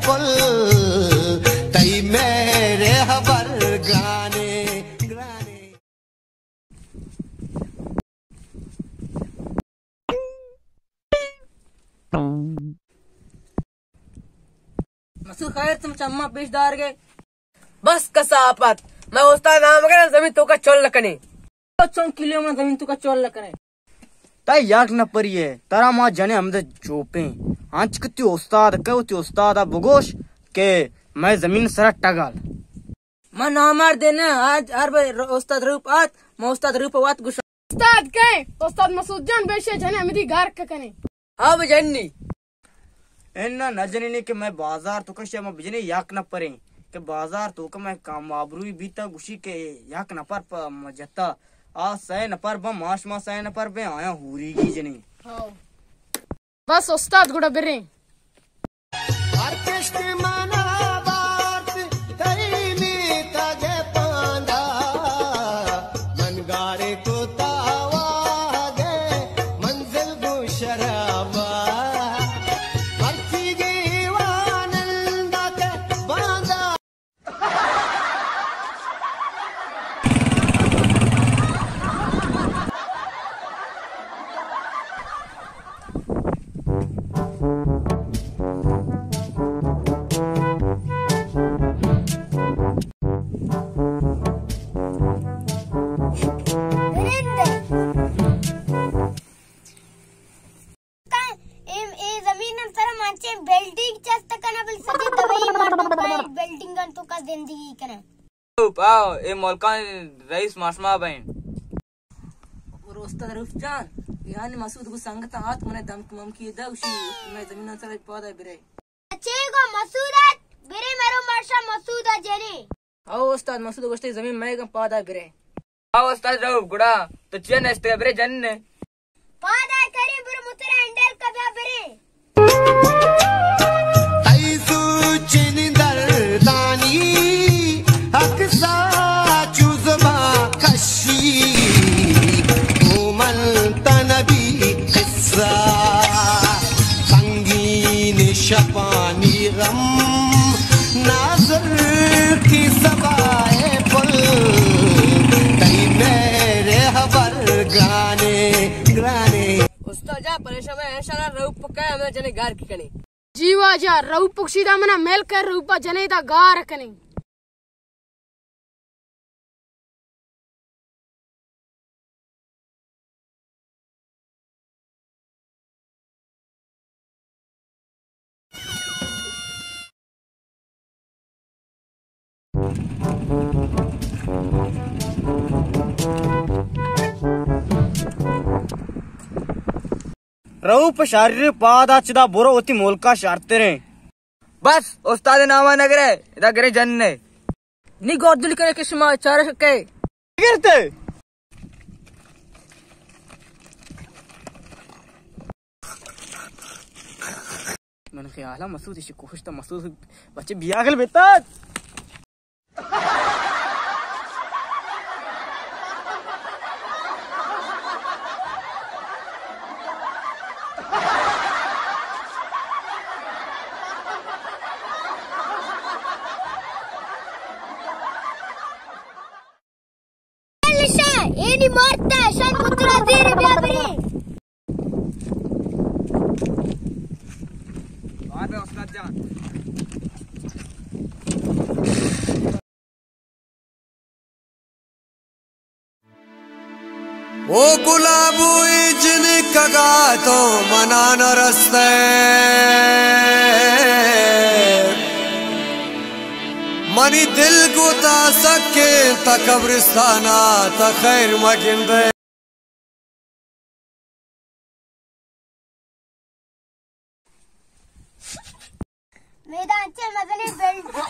پل تئی مہر ءِ ہبر گرانے، گرانے۔ مسعود خیر، تم چماں پیش دار گئے۔ بس کثافت، میں استاد نام کرے زمین توکا چول نہ کنے۔ چون کلیو من زمین توکا چول نہ کنے۔ تئی یک نپری ئے، ترا ما جنیں ہمدا چوپیں۔ انچ کہ تئی استاد کئے، وتی استاد ءَ بگوش کہ مئے زمین سرا ٹگل۔ من نامرد نہ، آج ہر بر استاد روپ آت، ما استاد روپ وت گوشاں۔ استاد کئے؟ استاد مسعود جان، بیشے جنیں ہمدی گار کنے۔ ہاں بجنی۔ اناں نہ جنینی کہ مئے بازار توکا شے ما بجنی یک نپریں کہ بازار توکا مئے کم آبروئی بیتا، گوشی کہ یک نپر پہ ما جتا، آ سئے نپر بن، ما شما سئے نپر بیں، آیاں ہوریگی جنیں۔ ہاں۔ بس استاد گڑا بریں۔ ہر کشت منا بارت تئی میتگ ءِ پاندا، من گارے کتا واہگ ءِ منزل گوں شرابا، مرچیگیں وانندہ کہ باندا۔ اے، اے زمین ءِ سر ءَ ما انچیں بلڈنگ چست کناں، بلے سجے دبئی مردم بلڈنگ ءِ توکا زندگی کناں۔ آؤ، اے ملکانی رئیس ما شما بئیں۔ اور استاد رؤف جان، یعنی مسعود گوں سنگتاں آت، منا دمک ممکی دا، گوشی مئے زمین ءِ سر ءَ پادا برے۔ اچھے گو مسعود آت، برے مرو مارشا مسعود ءَ جنیں۔ او استاد، مسعود گوشتے زمین مئے گم پادا برے۔ او استاد رؤف، گڑا تو چیا نشتگ ئے؟ برے جنیں۔ پادا کریں، برو موتر ہینڈل کا بیا برے۔ تئی سوچنی دردانی عکسا چو زبان کشی، کومل تنبی قصہ، سنگین شپانی غم، نازرکی سبا ءِ پل، تئی مہر ءِ ہبر گرانے، گرانے۔ استاد جان، پریشان مہ، انشاءاللہ رؤف پکا ہمیں جنے گار کی کنے۔ جی واجہ، رؤف پکشی دا منا ملک ءَ، رؤف ءَ جنے دا گار کنے۔ رؤف شر پادا چدا، برو وتی ملکا شرتریں۔ بس استاد ناما نگرے، ادا گرے جنے۔ نی گوردل کرے کہ شما چارش کئے۔ گرتے۔ من خیالا مسعود اش کوشتا، مسعود بچے بیاگل بیتا۔ شاہ، اے نی مارتا، شان پترا زیر بیا برے۔ بار بے استاد جان۔ او گلابوئی جنکگا تو منا نہ رستئے، منی دل گوں تا سکیں تا قبرستانا تا خیر مگندئے۔ میدان چے مزنیں بلڈ-،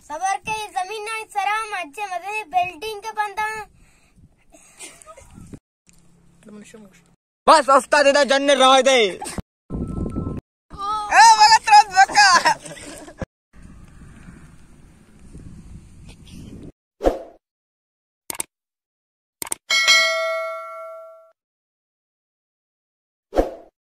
صبر کے زمین ءِ سرا ہم انچیں مزنیں بلڈنگ بنداں۔ بس استاد، ادا جن راہ دے۔